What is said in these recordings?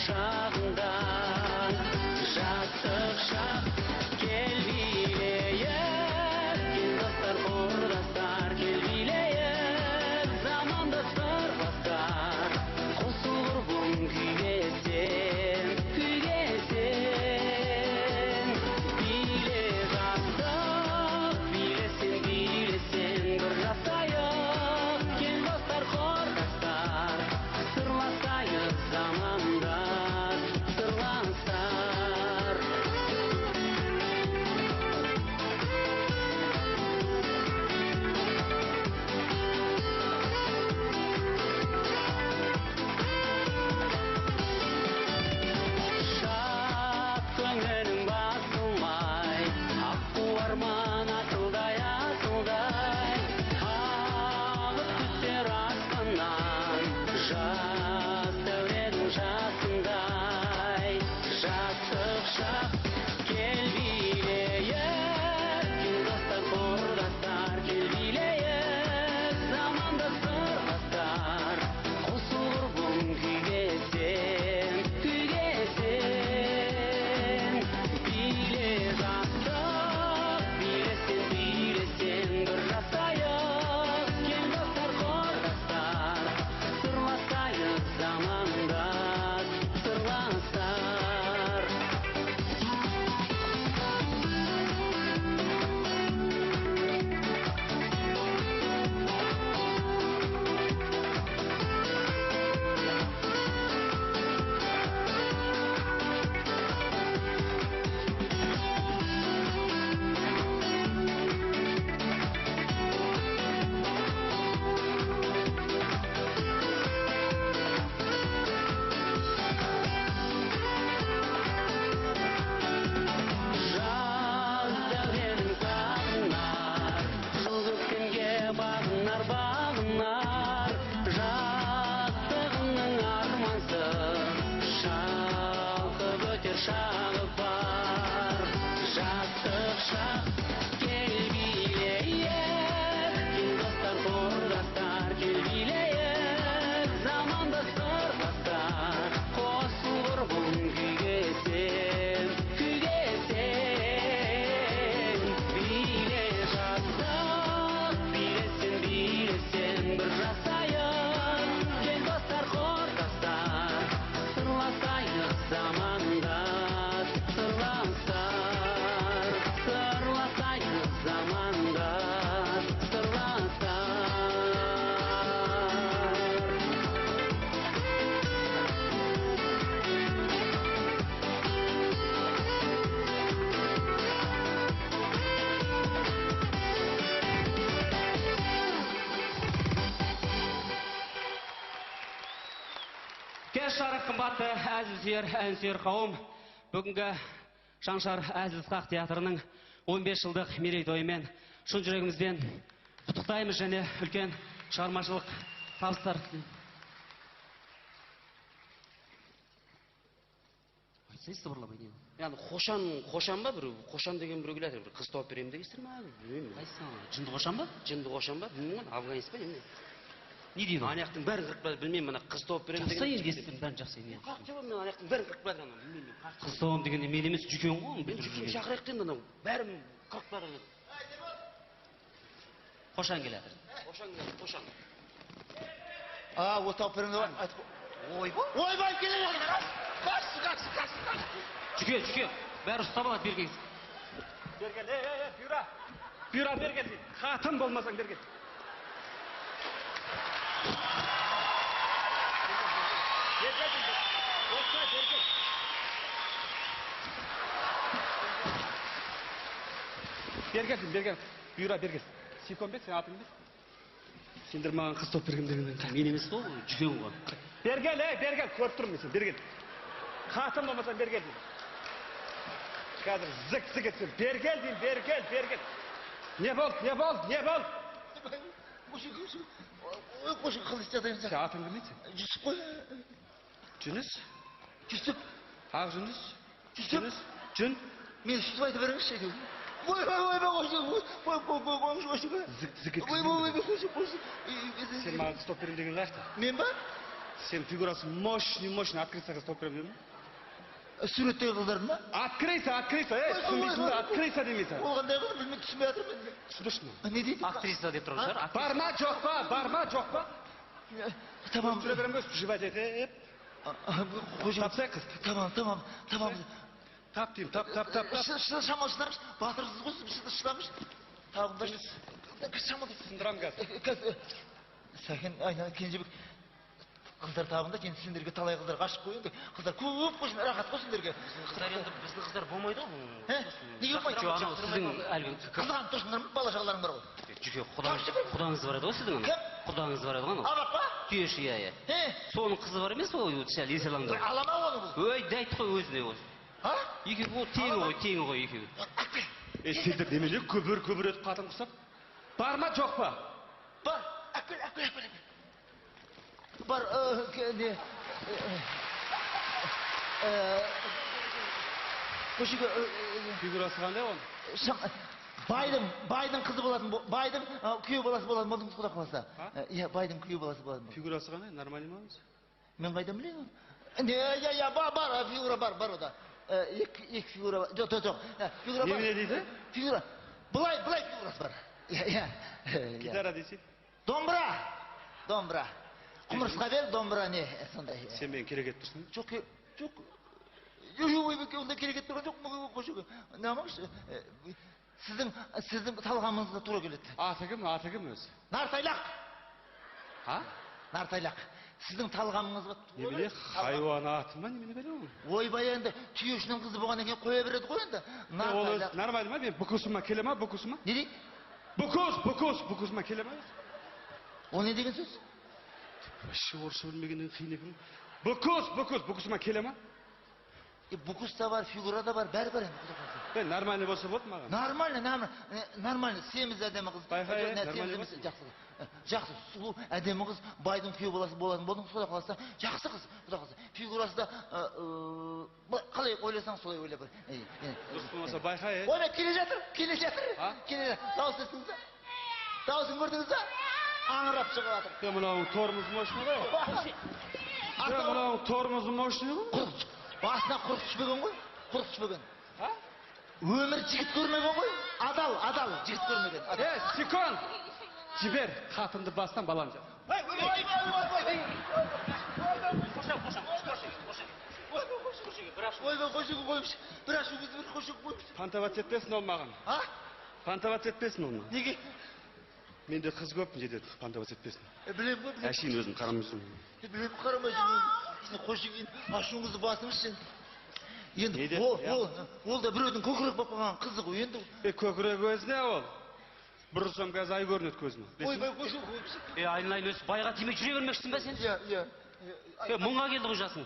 құшағында. Жастық шақ кел билейік, кел достар құрдастар, кел билейік, заманда сырластар. Қосыл құрбым күйге сен, күйге сен. Биле жастық, биле сен, биле сен, бір жасайық, кел достар құрдастар, сырласайық замандас, сырласар. Шат көңілім басылмай, аққу арман асылдай, асылдай, ағып түсер аспаннан жас дәуреннің жасындай. Жастық шақ кел билейік, кел достар құрдастар, кел билейік, заманда сырластар. Қосыл құрбым күйге сен, күйге сен. Биле жастық, биле сен, биле сен, бір жасайық, кел достар құрдастар, сырласайық замандас, сырласар. Жаз дәуренін сағынар, жыл көктемге бағынар, бағынар. Жастығымның армансыз шалқып өтер шағы бар. Жастық шақ кел билейік, кел достар құрдастар, кел билейік, заманда сырластар. Қосыл құрбым күйге сен, күйге сен. Биле жастық, биле сен, биле сен, бір жасайық, кел достар құрдастар, сырласайық замандас, сырласар. Сырласайық замандас, сырласар. Кеш жарық қымбатты әзіл сүйер, ән сүйер қауым, бүгінгі Шаншар Әзіл Сықақ театрының 15 жылдық мерейтойымен шын жүрегімізбен құттықтаймыз және үлкен шығармашылық табыстар тілейміз. Айтсай сыбырламай не? Яғни Қошан, Қошан ба біреу? Қошан деген біреу келе жатыр. Бір қыз тауып беремін дегенсіздер ма? Білмеймін. Қайсысы? Жынды Қошан ба? Жынды Қошан ба? Білмеймін ғой, афганец па немене? Не дейді ол? Ана жақтың бәрін қырып барады, білмеймін, мына қыз тауып беремін деген. Жақсы енді естідім, бәрін жақсы енді. Қақ деп мен ана жақтың бәрін қырып барады ана, білмеймін. Қақ. Қыз тауамын дегенде мен емес, Жүкен ғой оны Мен бүлдіріп Жүкен жүрген. шақырайық та енді анау, бәрін қырып барады. Қошан келе жатыр. Қошан келеді, Қошан. А, вот тауып беремін деп айтып. Ойбай. Ойбай келе жатыр. Қаш, қаш, қаш, қаш. Жүке, Жүке, бәрі ұстап алады бері келгенсің. Бері кел, ей, ей, ей, бұйра. Бұйра, бері кел. Қатын болмасаң бері кел. Бері кел, болса, бері кел. Бері кел, бері кел. Бұйра, бері кел. Сикон бе, сен атың не? Сендер маған қыз тауып берген дегеннен мен емес қой, Жүкен ғой. Бері кел, ей, бері кел, көріп тұрмын мен сені, бері кел. Қатын болмасаң бері кел деймін. Қазір зік-зік етсем, бері кел деймін, бері кел, бері кел. Не болды, не болды, не болды? Қошын қыз істетайын. Сен атың кім еді? Жүсіп қой. Жүніс? Жүсіп. Ақ Жүніс? Жүсіп. Жүніс? Жүн? Мен Жүсіп айта беріңізші әйтеуір. Ойбай, ойбай, қошын, ой, ой, ой, ой, қошын. Зік-зік Ой, еткізбеймін. ой, ой, қошын, қошын. Сен маған қыз тауып беремін деген қаяқта? Мен ба? Сен фигурасы мощный, мощный актриса қыз тауып беремін дедім. Суреттегі қыздардың ба? Актриса, актриса, ей, түсінбейсің ба? Актриса демейсің. Ол қандай қыз, білмей, түсінбей жатырмын мен. Түсіндірші маған. Не дейді? Актриса деп тұрған шығар. Бар ма, жоқ па? Бар ма, жоқ па? Табам. Жүре беремін ғой, жевать етіп. Тапсай қыз. Табам, табам, табам. Тап деймін, тап, тап, тап, тап. Шамал шыдамыш, батырсыз ғой, шыдамыш. Табыңдаршы. Шамал. Сындырам қазір. Сәкен, айна, Кенжебек. Қыздар табында, енді сендерге талай қыздар ғашық қой енді. Қыздар көп қой, рахат қой сендерге. Қыздар енді, біздің қыздар болмайды ғой. Неге болмайды? Жоқ, анау сіздің әлгі Қызғанып тұрсыңдар ма? Бала шағаларың бар ғой. Жүке, құдаңыз бар еді ғой сіздің анау? Кім? Құдаңыз бар еді ғой анау? Абақ па? Түйеші, иә, иә. Соның қызы бар емес пе ол, сәл есалаңдау. Ала ма оны бұл? Ой, дәйт қой өзіне осы. А? Екеуі ол теңі ғой, теңі ғой екеуі. Ей, сендер немене көбір көбір өтіп қатын құсап? Бар ма, жоқ па? Бар. Әкел, әкел, әкел. Бар, не? Көшеге... Фигурасы қандай оның? Байдың қызы болатын, байдың күйеу баласы болатын болдыңыз, құда қаласа. Иә, байдың күйеу баласы болатын. Фигурасы қандай? Нормальный ма өзі? Мен қайдан білейін оны? Не, иә, бар, фигура бар, бар ода. Екі фигура бар. Жоқ, жоқ, фигура бар. Немене дейді? Фигура. Былай фигурасы бар. Иә, иә. Гитара десе? Домбыра. Домбыра. Құмырсқа бер, домбыра не, сондай. Сен мені керек етіп тұрсың? Жоқ, жоқ. Жоқ, онда керек етіп тұрған жоқ, қошеге. Не алмаңызшы, сіздің талғамыңызға тура келеді. Аты кім, аты кім өзі? Нартайлақ. А? Нартайлақ. Сіздің талғамыңызға тура Немене, хайуан аты ма, немене бәле ол? Ойбай енді, түйешінің қызы болғаннан кейін қоя береді ғой енді. Ол өзі нормально ма? Мен бүкісіма келе ма, бүкісіма? Не дейді? Бүкіс, бүкіс, бүкісіма келе ма? Ол не деген сөз? Вообще орысша білмегеннен қиын екен. Бүкіс, бүкіс, бүкісіма келе ма? Бүкіс та бар, фигура да бар, бәрі бар енді, құда қаласа. Нормальный болса болды маған. Нормально, нормально, семіз әдемі қыз. Байқай, нормальный болса. Жақсы, жақсы, сұлу, әдемі қыз, байдың күйеу баласы болатын болдың, құда қаласа, жақсы қыз, құда қаласа. Фигурасы да, қалай ойласаң, солай ойла бір. Дұрыс болмаса байқай. Ойбай, келе жатыр, келе жатыр. Келе жатыр. Дауыс естіңіз бе? Дауысын көрдіңіз бе? Аңырап шығып жатыр. Е, мынауың тормоз мощный ғой. Е, мынауың тормозы мощный ғой. Басына құрық түспеген ғой, құрық түспеген. Өмір жігіт көрмеген ғой, адал, адал жігіт көрмеген. Е, Сикон, жібер қатынды бастан баланы жап. Ой, ой, ой, ой, ой. Ой, қошеге қойып, бір ашу қызы, бір қошеге қойып. Пантовать етпесін ол маған. А? Пантовать етпесін ол маған. Неге? Менде қыз көп жетеді, пантовать етпесін. Білем ғой, білем. Әшейін өзім қарамайсың. Білем, қарамайсың. Қошеге ашуыңызды басыңызшы. Енді ол да біреудің көкірек болып қалған қызы ғой енді. Көкірек өзіне ол. Бір ұрсам қазір ай көрінеді көзіме. Ойбай, қошеге қойып. Айналайын өсіп, байға тимей жүре бермекшісің бе сен? Иә, иә. Мұңға келді ғой жасың.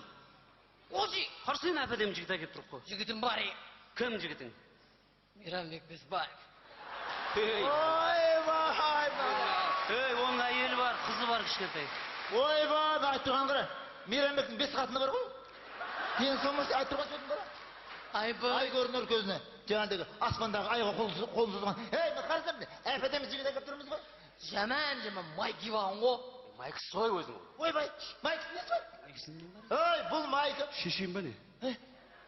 Қожи. Қарсы сен әп-әдемі жігіт әкеліп тұрып қой. Жігітім бар. Кім жігітің? Мейрамбек Бесбаев. Ойбай! Ей, оның әйелі бар, қызы бар кішкентай. Ойбай, айтып тұрған қара. Мейрамбектің 5 қатыны бар ғой. Сен соңғы айтып тұрған сөзің бар. Айбай. Ай көрінер көзіне. Жаңағыдегі аспандағы айға қолын созған. Ей, мен қарасам, әп-әдемі жігіт әкеліп тұрмыз ғой. Жаман, жаман майки бар ғой. Майкасы солай өзің. Ойбай, майкасы несі бар? Ей, бұл майка. Шешейін ба не?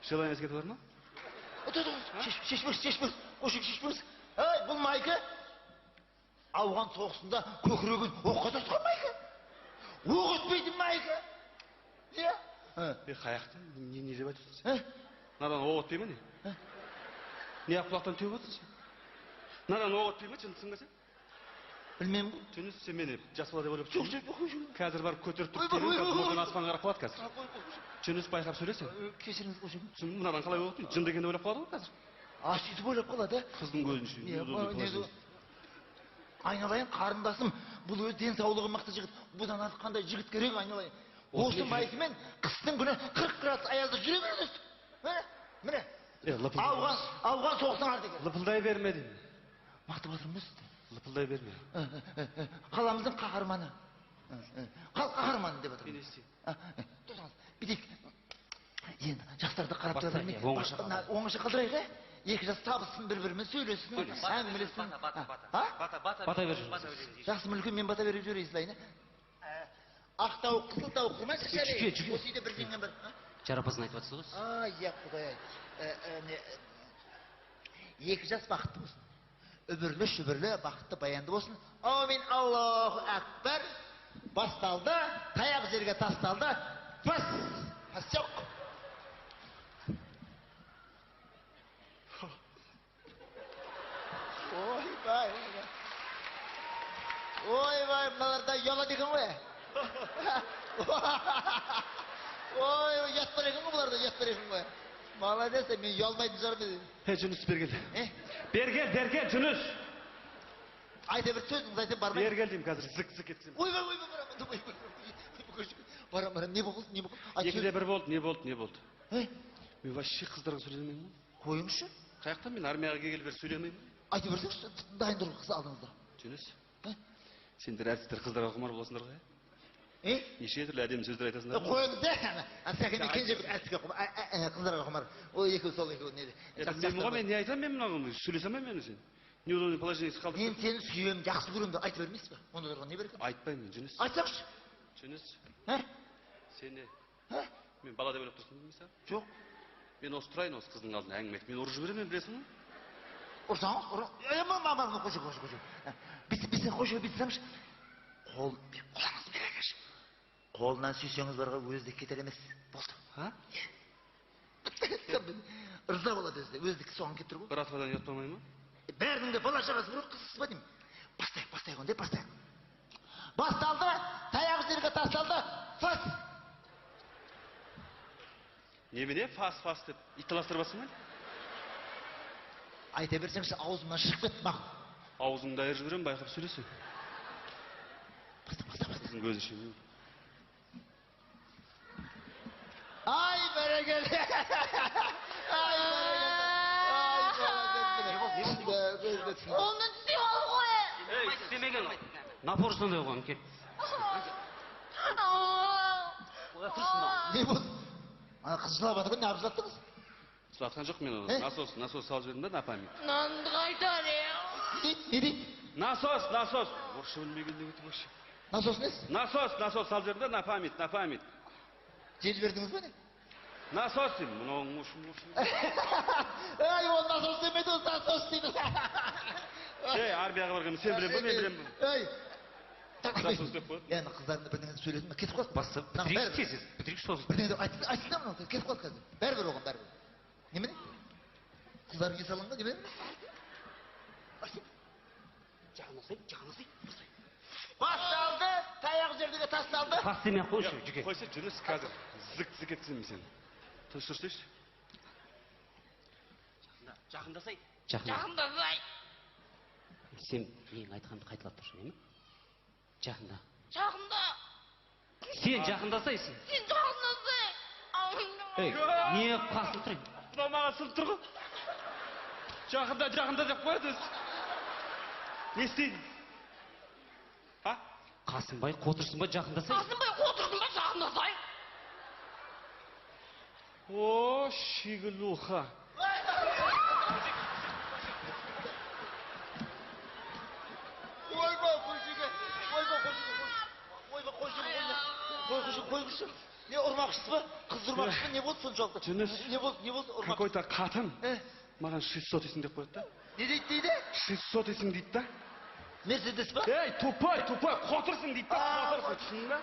Желание кетіп бар ма? Шешпеңіз, шешпеңіз, қошеге шешпеңіз. Ей, бұл майка ауған соғысында көкірегін оққа тосқан майка. Оқ өтпейтін майка. Иә? Е, қаяқта? Не деп айтып тұрсың сен? Мынадан оқ өтпей ме не? Не құлақтан теуіп отырсың сен? Мынадан оқ өтпей ме, жындысың ба сен? Білмеймін ғой. Жүніс, сен мені жас бала деп ойлап Жоқ, тұрсың. жоқ, жоқ. Қазір барып көтеріп тұрып, мұрнын аспанға қарап қалады қазір. Жүніс, байқап сөйлесең. Кешіріңіз, қошеге. Мынадан қалай оқ өтпейді? Жынды екен деп ойлап қалады ғой қазір. А, сөйтіп ойлап қалады, ә? Қыздың көзінше. Айналайын, қарындасым, бұл өз денсаулығы мықты жігіт. Бұдан артық қандай жігіт керек, айналайын. Осы майкамен қыстың күні 40 градус аязда жүре береді өстіп. Міне, міне. Ауған соғысының ардагері. Лыпылдай берме деймін. Мақтап жатырмын сізді. Лыпылдай берме. Қаламыздың қаһарманы. Халық қаһарманы деп жатырмын. Мен не істеймін? Тоқтаңыз, бүйтейік. Енді жастарды қарап тұра бермей, Оңаша оңаша қалдырайық, ә? Екі жас табыссын, бір-бірімен сөйлессін, әңгімелессін. Бата бер. Жақсы, мүлкім, мен бата беріп жіберейін сылайын. Ақ Ақ тауық, қызыл тауық қылмайсың Жүке, жүке. Осы үйде бір жеңген бір. Жарапазан айтып жатсыз ғой сіз. Ай, иә, құдай ай. Екі жас бақытты болсын. Үбірлі шүбірлі бақытты баянды болсын. Аумин, Аллаху акбар. Басталды, таяқ жерге тасталды. Пас, пас жоқ. Ойбай, ойбай, мыналарда ұялады екен ғой. Ой, ұят бар екен ғой бұларда, ұят бар екен ғой. Молодец, мен ұялмайтын шығармын. Е, Жүніс, бері кел. Бері кел, бері кел, Жүніс. Айта бір сөзіңіз айтсам бармай. Бері кел деймін қазір, зік зік етсем. Ойбай, ойбай, барамын, ойбай, барам, барам, не болды, не болды? Екіде бір болды, не болды, не болды? Мен вообще қыздарға сөйлемеймін ғой. Қойыңызшы. Қаяқтан мен армияға келгелі бері сөйлемеймін. Айта берсеңізші, дайын тұр қыз алдыңызда. Жүніс, сендер әртістер қыздарға құмар боласыңдар ғой, ә? Неше түрлі әдемі сөздер айтасыңдар. Қойыңыз да, Сәкен мен Кенжебек әртіске қыздарға құмар. Ол екеуі сол екеуі не. Білмеймін ғой, мен не айтамын мен мынаған, сөйлесе алмаймын мен сен. Неудобный положение қалдырып. Мен сені сүйемін, жақсы көремін деп айта бермейсіз бе? Онда тұрған не бар екен? Айтпаймын мен, Жүніс. Айтсаңшы. Жүніс. Сені. Мен бала деп ойлап тұрсың ба саған? Жоқ. Мен осы тұрайын осы қыздың алдында әңгіме айтып. Мен ұрып жіберемін, мен білесің ғой. Ұрсаңыз, ұры. Қойшы, қойшы, қойшы. Бітсін, қойшы, бітсеңші. Қол, қолыңызды беріңізші. Қолынан сүйсеңіз бар ғой, өзі де кетер емес. Болды. А? Ырза болады өзі де. Өзі де соған келіп тұр ғой. Бір атадан ұят болмай ма? Бәрінің де бала шағасы бар ғой, қызсыз ба деймін. Бастайық, бастайық онда, бастайық. Басталды, таяқ жерге тасталды, фас. Немене фас, фас деп ит таластырып басың ба? Айта берсеңші, аузымнан шығып кетті мақұл. Аузыңды айырып жіберемін, байқап сөйлесең. Баста, баста, баста. Қыздың көзінше. Ай, бәрекелді. Ай, бәрекелді. Қолынан түсе алды ғой. Ей, істемеген ол. Напор сондай қойған, кел. Қоя тұрсын мынау. Не болды? Ана қыз жылап жатыр ғой, неғып жылаттыңыз? Жылатқан жоқ мен оны. Насос, насос салып жібердім да, на память. Нанды қайтар, е. Не дейді? Не дейді? Насос, насос. Орысша білмегенде өтіп вообще. Насос несі? Насос, насос салып жібердім да, на память, на память. Жел бердіңіз ба не? Насос деймін, мынауың ұшын ұшын. Ей, ол насос демейді, ол насос дейді. Ей, армияға барғанмын, сен білем ба, мен білем ба? Ей, Насос деп қояды. Е, ана қыздардың бірдеңені сөйледім, кетіп қалды. Басты, бітірейікші тез, бітірейікші сосын. Бірдеңе деп айтсын да мынау, кетіп қалды қазір. Бәрібір оған, бәрібір. Немене? Қыздарың ес алынған, немене? Жақындасай, жақындасай. Басталды, таяқ жерге тасталды. Тас демей ақ қойшы, Жүке. Қойса, Жүніс қазір зік зік еткіземін сені. Тыныш тұрсайшы. Жақындасай. Жақында. Жақындасай. Сен менің айтқанымды қайталап тұршы, неме? Жақында. Жақында. Сен жақындасай, сен. Сен жақындасай. Ей, не қасып тұр? Мынау маған сынып тұр ғой. Жақында, жақында деп қояды өзі. Не істейді? А? Қасымбай, қотырсың ба, жақындасай. Қасымбай, қотырсың ба, жақындасай. О, щеглуха. Ойбай, қойшыға, ойбай, қойшыға, ойбай, қойшыға, қойшыға, қойшыға. Не ұрмақшысыз ба? Қыз ұрмақшысыз ба? Не болды соншалықты? Жүніс. Не болды, не болды? Ұрмақ. Какой-то қатын маған 600 дейсің деп қояды да. Не дейді дейді? 600 дейсің дейді да. Мерседес па? Ей, тупой, тупой, қотырсың дейді да, қотырсың, түсіндің ба?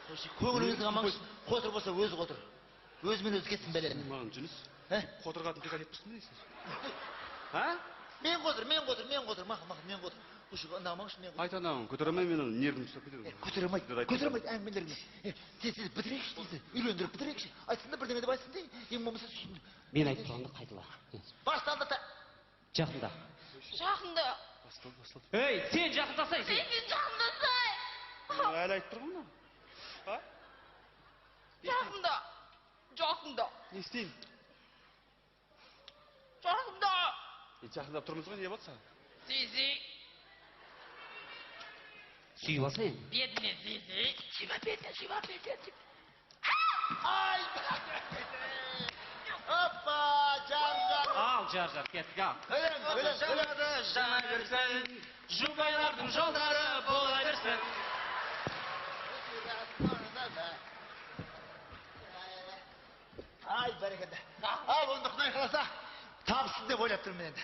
Қойшы, көңіліңізді қалмаңызшы. Қотыр болса өзі қотыр. Өзімен өзі кетсін бәлені. Маған Жүніс, қотыр қатын пихать етіп тұрсың ба дейсің? А? Мен қотыр, мен қотыр, мен қотыр, мақұл, мақұл, мен қотыр. Қойшы, андамаңызшы, мен қотыр. Айт анауын, көтере алмаймын мен оны, нервім ұстап кетеді. Көтере алмайды, көтере алмайды әңгімелеріңді. Тез тез бітірейікші, тез үйлендіріп бітірейікші. Айтсын да бірдеңе деп айтсын де, ең болмаса сүйсін. Мен айтып тұрғанды қайтала. Басталды та. Жақында. Жақында. Басталды, басталды. Ей, сен жақындасай, сен. Сен жақындасай. Әлі айтып тұр ғой мынау. А? Жақында. Жақында. Не істеймін? Жақында. Жақындап тұрмыз ғой, не болды саған? Сиси. Сүйіп алса енді. Бетіне сиси. Сүйіп бетіне, сүйіп бетіне. Ай! Опа, жар, жар. Ал, жар, жар, кеттік, ал. Өлең, өлең, өлең. Жана берсін, жұбайлардың жолдары бола берсін. Асман. Ай, бәрекелді. Ал, онда Құдай қаласа, табысты деп ойлап тұрмын енді.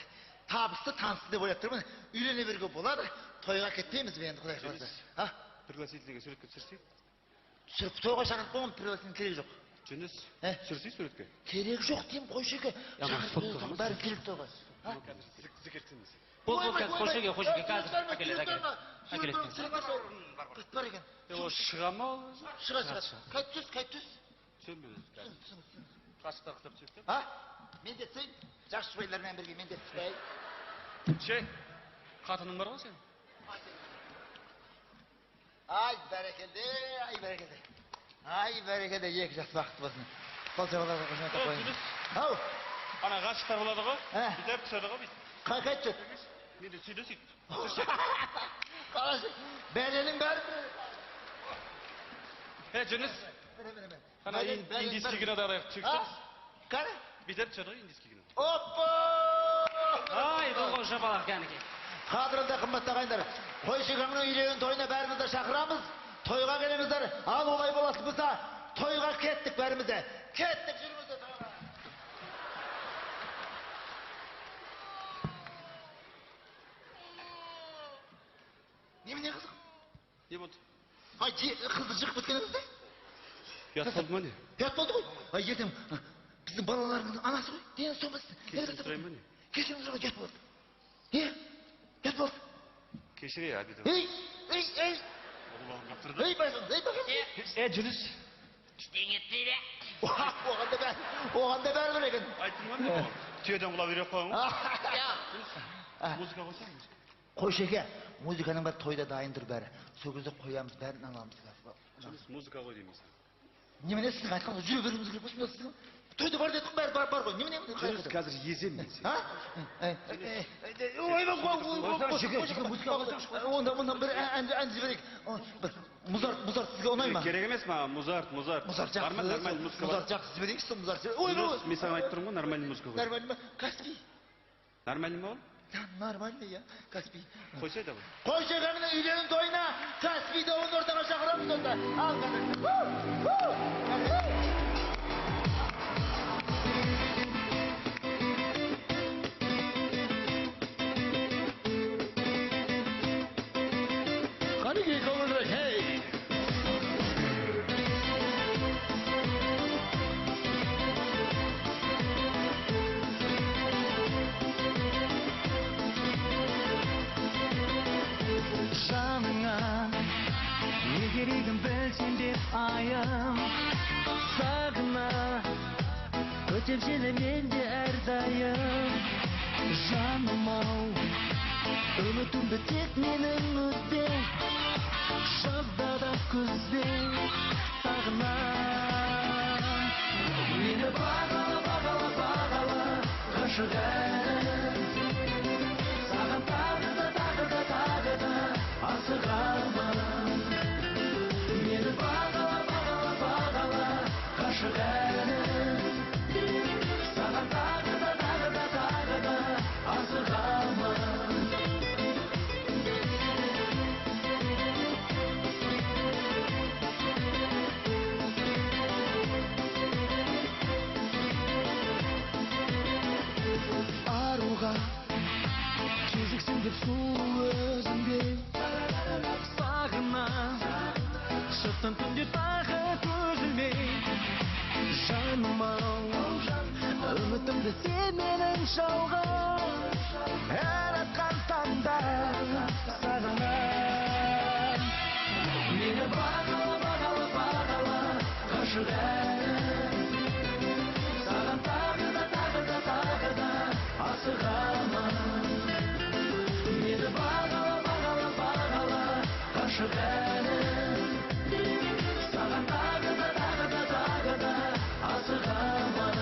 Табысты, танысты деп ойлап тұрмын. Үйлене беруге болады. Тойға кетпейміз бе енді, Құдай қаласа. А? Пригласительныйге суретке түсірсек? Түсіріп, тойға шақырып қойған, пригласительный керек жоқ. Жүніс, түсірсей суретке? Керек жоқ деймін, Қойшеке. Шақырып бәрі келіп тойға. Зік етсеңіз. Бол, бол, қазір Қойшеке, Қойшеке, қазір әкеледі, әкеледі. Әкеледі. Бар екен. Ол шыға ма ол? Шыға, шыға. Қайт түс, қайт түс. Түсемін. Қашықтар қытып түсіп. А? Мен де түсейін. Жас жұбайлармен бірге мен де түспей. Ше, қатының бар ғой сенің? Ай, бәрекелді, ай, бәрекелді. Ай, бәрекелді, екі жас бақытты болсын. Қол шапалақтап қошеметтеп қойыңыз. Ау! Ана ғашықтар болады ғой? Бүйтіп түседі ғой бүйтіп. Қай түседі? Мен де сөйде сөйтіп. Қарашы, бәленің бәрі. Е, Жүніс. Ана индийский кинода түсіп. Қара? Бүйтіп түседі ғой индийский кино. Оппа! Ай, бұл қол шапалақ кәнекей. Қадірлі қымбатты ағайындар, Қойшекеңнің үйленген тойына бәрімізді шақырамыз. Тойға келіңіздер. Ал олай болатын болса, тойға кеттік бәріміз де. Кеттік, жүріңіздер тойға. Немене қызық? Не болды? Ай, қызды жығып кеткеніңіз не? Ұят болды ма не? Ұят болды ғой. Ай, ертең біздің балаларымыздың анасы ғой. Дені сау болсын. Кешірім сұрайын ба не? Кешірім сұрауға ұят болды. Не? Ұят болды. Кешір, обида. Ей, ей, ей. Ей, байқам, ей, байқам. Е, Жүніс. Ештеңе етпейді. Оған да бәрі, оған да бәрібір екен. Айттым ғой мен оған. Түйеден құлап үйреп қойған ғой. Музыка қойсаң, музыка. Қойшеке, музыканың бәрі тойда дайын тұр бәрі. Сол кезде қоямыз, бәрін аламыз. Жүніс, музыка қой деймін саған. Немене сіздің айтқаныңыз жүре беруіміз керек болсын, сіздің тойда бар дедік, бәрі бар, бар ғой. Немене? Жүніс, қазір еземін мен сені. А? Ойбай, онда онда бір ән жіберейік. Бір Музарт, Музарт сізге ұнай ма? Керек емес маған, Музарт, Музарт. Музарт Бар ма жақсы. нормальный музыка бар? Музарт жақсы жіберейікші, сол Музарт. Ойбай, Мен саған айтып тұрмын ғой, нормальный музыка қой. Нормально ма? Каспий. Нормальный ма ол? Нормально, я. Каспий. Қойсай давай. Қойшекеңнің үйлену тойына Каспий тобын ортаға шақырамыз онда. Ал қазір. Қанекей көңілдірек, хей! Жаныңа не керегін білсем деп айым сағына өтем сені мен де әрдайым. Жаным ау, үмітімді тек менің үзбе, жазда да күзде сағына. Мені бағала, бағала, бағала, ғашық әнім. Саған тағы да, тағы да, тағы да асығамын. Мені бағала, бағала, бағала, ғашық әнім. Саған тағы да, тағы да, тағы да асығамын. Аруға кезіксем деп сұлу өзіңде сағына шықтым түнде тағы көзіме. Жаным ау, үмітімді сен менің жалға, әр атқан таңда сағынам. Мені бағала, бағала, бағала, ғашық әнім. Саған тағы да, тағы да, тағы да асығамын. Мені бағала, бағала, бағала, ғашық әнім. Саған тағы да, тағы да, тағы да асығамын.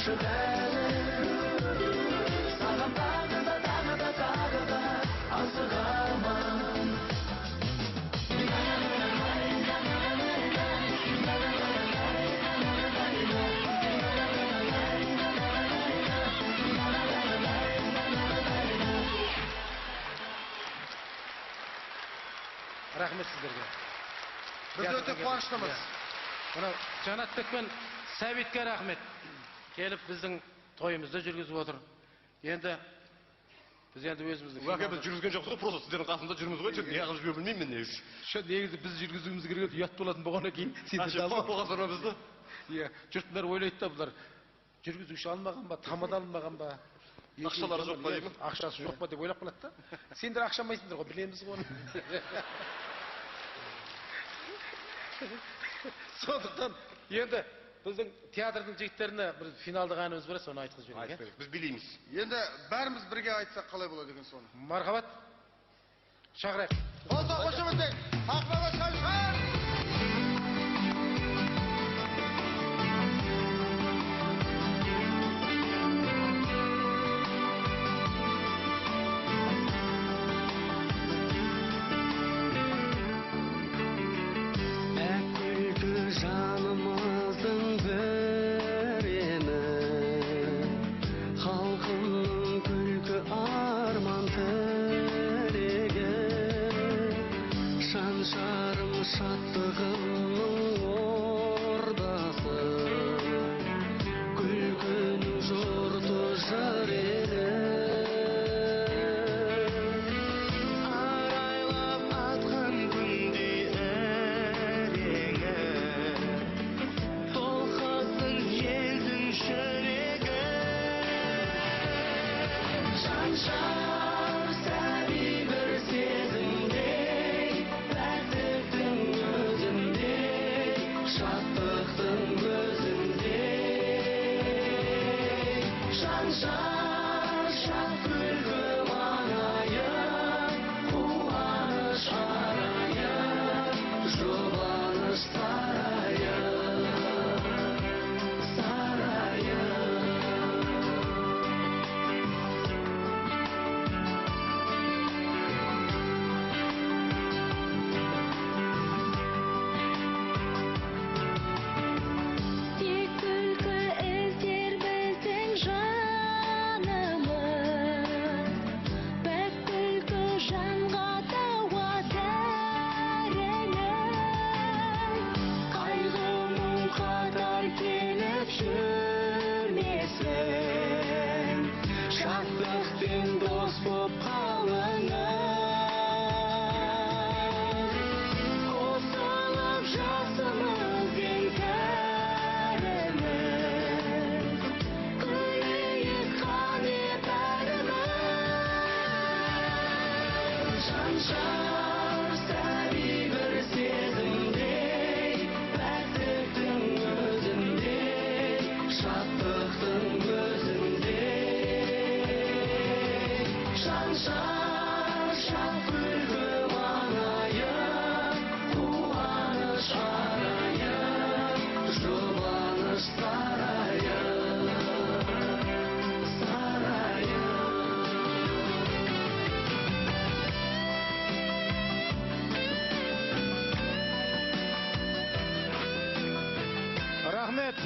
Ғашық әнім. Саған тағы да, тағы да, тағы да асығамын. Рахмет сіздерге. Біз өте қуаныштымыз. Мынау Жанатбек пен Сәбитке рахмет. Келіп біздің тойымызды жүргізіп отыр. Енді біз енді өзіміздің Уәке, біз жүргізген жоқпыз ғой, просто сіздердің қасында жүрміз ғой, не қылып жүргенін білмеймін мен не үшін. Негізі біз жүргізуіміз керек еді, ұят болатын болғаннан кейін сендер болғансыңдар ма бізді? Иә, жұрттың бәрі ойлайды да, бұлар жүргізуші алмаған ба, тамада алмаған ба? Ақшалары жоқ па деймін? Ақшасы жоқ па деп ойлап қалады да. Сендер ақша алмайсыңдар ғой, білеміз ғой оны. Сондықтан енді біздің театрдың жігіттеріне бір финалдық әніміз бар, соны айтқызып жіберейік. Айтып берейік, біз билейміз. Енді бәріміз бірге айтсақ қалай болады екен соны? Мархабат, шақырайық. Болса қошеметтейік. Сахнаға Шаншар! Жанымыздың бір емі, халқымның күлкі арман тілегі, шаншарым шаттығымның ордасы, күлкінің жұрты жыр елі. Арайлап атқан күндей іреңі, толқысын елдің жүрегі. Шаншар сәби бір сезімдей, пәктіктің өзіндей, шаттықтың өзіндей. Шаншар шат күлкі маңайы, қуаныш арайы, жұбаныш сарайы, сарайы. Тек күлкі іздер біздің жанымыз, пәк күлкі жанға дауа дәріні. Қайғы мұң қатар келіп жүрмесін, шаттықпен дос боп қалыңыз. Қосылып жасымыз бен кәріміз, күлейік қане бәріміз. Шаншар сәби бір сезімдей, пәктіктің өзіндей, шаттықтың өзіндей. Шаншар шат күлкі маңайы, қуаныш арайы, жұбаныш сарайы, сарайы. Рахмет.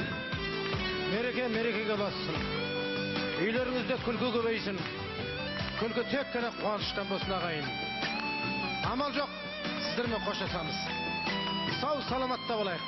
Мереке мерекеге бассын. Үйлеріңізде күлкі көбейсін. Күлкі тек қана қуаныштан болсын ағайын. Амал жоқ, сіздермен қоштасамыз. Сау саламатта болайық.